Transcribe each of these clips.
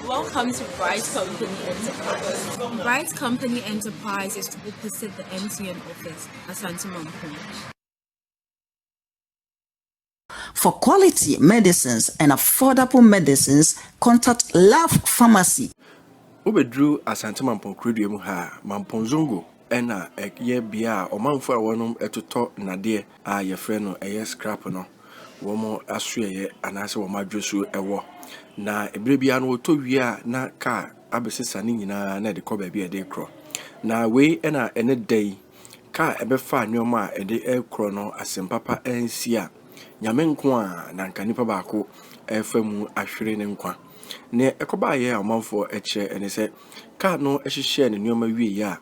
Welcome to Bright Company Enterprise. Bright Company Enterprise is opposite the MTN office, Asante Mampong. For quality medicines and affordable medicines, contact Love Pharmacy. Wobɛduru Asante Mampɔn kurodua mu ha a, Mampɔn Zongo ɛna ɛyɛ bea a ɔmanfoɔ a wɔnom ɛtotɔ nnadeɛ a yɛfrɛ no ɛyɛ scrap no wɔn asoɛeɛ anaasɛ wɔn adwosuo ɛwɔ. Na ɛberɛ biara no wɔtɔ wie a, na kaa abɛsesa ne nyinaa na ɛde kɔ baabi a ɛde korɔ. Na wei ɛna ɛne da yi kaa ɛbɛfa nneɛma a ɛde ɛrekorɔ no, asɛm papa ansi a, Nyame nko a na nka nipa baako ɛrefa mu ahwere ne nkwa. Nea ɛkɔbaeɛ a ɔmanfoɔ kyerɛ ne sɛ kaa no hyehyɛɛ ne nneɛma wieeɛ a,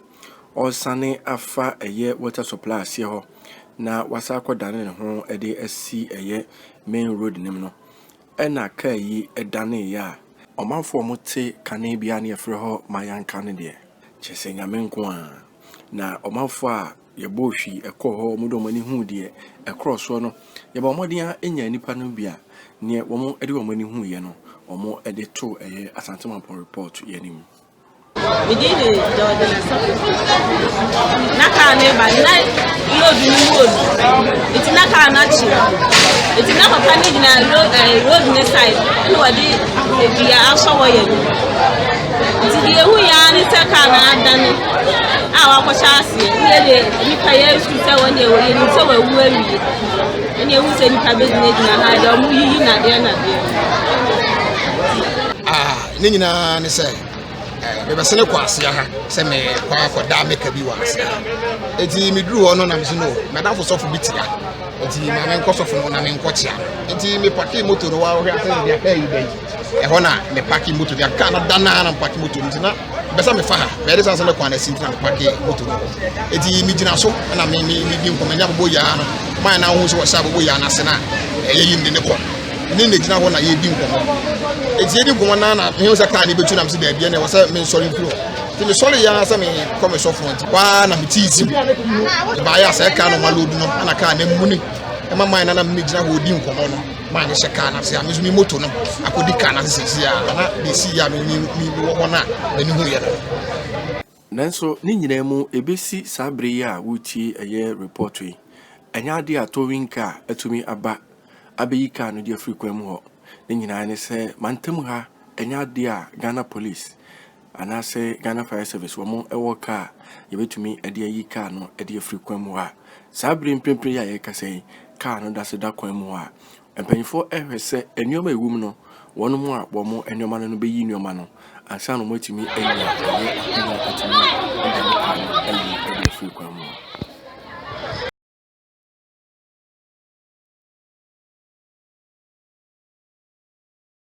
ɔresane afa ɛyɛ water supply aseɛ hɔ na wasan akɔdane ne ho de asi ɛyɛ main road no mu no, ɛna kaa yi daneeɛ a, ɔmanfoɔ a wɔte kane bi a ne yɛfrɛ hɔ Mayanka no deɛ, kyerɛ sɛ Nyame nko a. Na ɔmanfoɔ a yɛbɔɔ hwii ɛkɔɔ hɔ, wɔde wɔn ani huu deɛ ɛkorɔ soɔ no, yɛbɔ mmɔden a nya nnipa no bi a neɛ wɔn de wɔn ani huiɛ no, wɔn de too ɛyɛ Asante Mampɔn Report yɛn anim. Me din de Georgina Safo. Na kaa no ba na load no mu odu. Nti na kaa no akyi. Nti na papa no gyina road ɛɛ road ne side ɛna wɔde dua asɔ wɔyɛ no. Nti deɛ ehu yɛ ara ne sɛ kaa no adane a wakɔhyɛ aseɛ. Ne yɛ deɛ nipa yɛ esu sɛ wɔn deɛ wɔyɛ nim sɛ wɔawu awie. Ɛna ehu sɛ nipa bɛgyinagyina ha deɛ wɔn yiyi nadeɛ nadeɛ. Ah, ne nyinaa ne sɛ mebɛsene kɔ asea ha sɛ mekɔ akɔda meka bi wɔ asea ha. Enti meduru hɔ no na mese no, madamfo sɔfo bi te ha, enti ma menkɔ sɔfo no na menkɔkyea no. Enti mepake moto no, wɔhwɛ asɛ deɛ kaa yi da yi, ɛhɔ na mepake moto deɛ kaa no da naa na mepake moto no. Nti na bɛ sɛ mefa ha bɛyɛ de sɛ ne kwan asi, nti na mepake moto no hɔ. Enti megyina so na me me medi nkɔmmɔ ne abobo yaa no maa na wohu sɛ wɔhyɛ abobo yaa no ase na ɛyɛ yi de ne kɔ ne na gyina hɔ na yɛdi nkɔmmɔ. Enti yɛdi nkɔmmɔ na na mehu sɛ kaa ne bɛtu nam sɛ daabi, ɛna ɛwɔ sɛ mensɔre mfiri hɔ. Nti mesɔre yɛ ara sɛ mekɔ me sɔfoɔ, nti waa na metee sim ɛbaeɛ a sɛ kaa no ma load no ana kaa no amuni ɛma man na na megyina hɔ ɔdi nkɔmmɔ no maa ne hyɛ kaa no ase a me nso me moto no akɔdi kaa no ase sɛsi a na deɛ ɛsii a mewɔ hɔ no a m'ani huiɛ no. Nanso ne nyinaa mu, ɛbɛsi saa bere yi a woretie ɛyɛ report yi, ɛnyɛ adeɛ a towing car atumi aba abɛyi kaa no de afiri kwan mu hɔ. Ne nyinaa ne sɛ mantam ha ɛnyɛ adeɛ a Ghana Police anaasɛ Ghana Fire Service wɔn wɔ kaa yɛbɛtumi de ayi kaa no de afiri kwan mu hɔ a, saa bere mprempren yi a yɛrekasa yi, kaa no da so da kwan mu hɔ a mpanyinfoɔ ɛhwɛ sɛ nneɛma a ɛwɔ mu no, wɔn a wɔn nneɛma no bɛyi nneɛma no ansa na wɔatumi anya ɛyɛ akonnwa atumi de.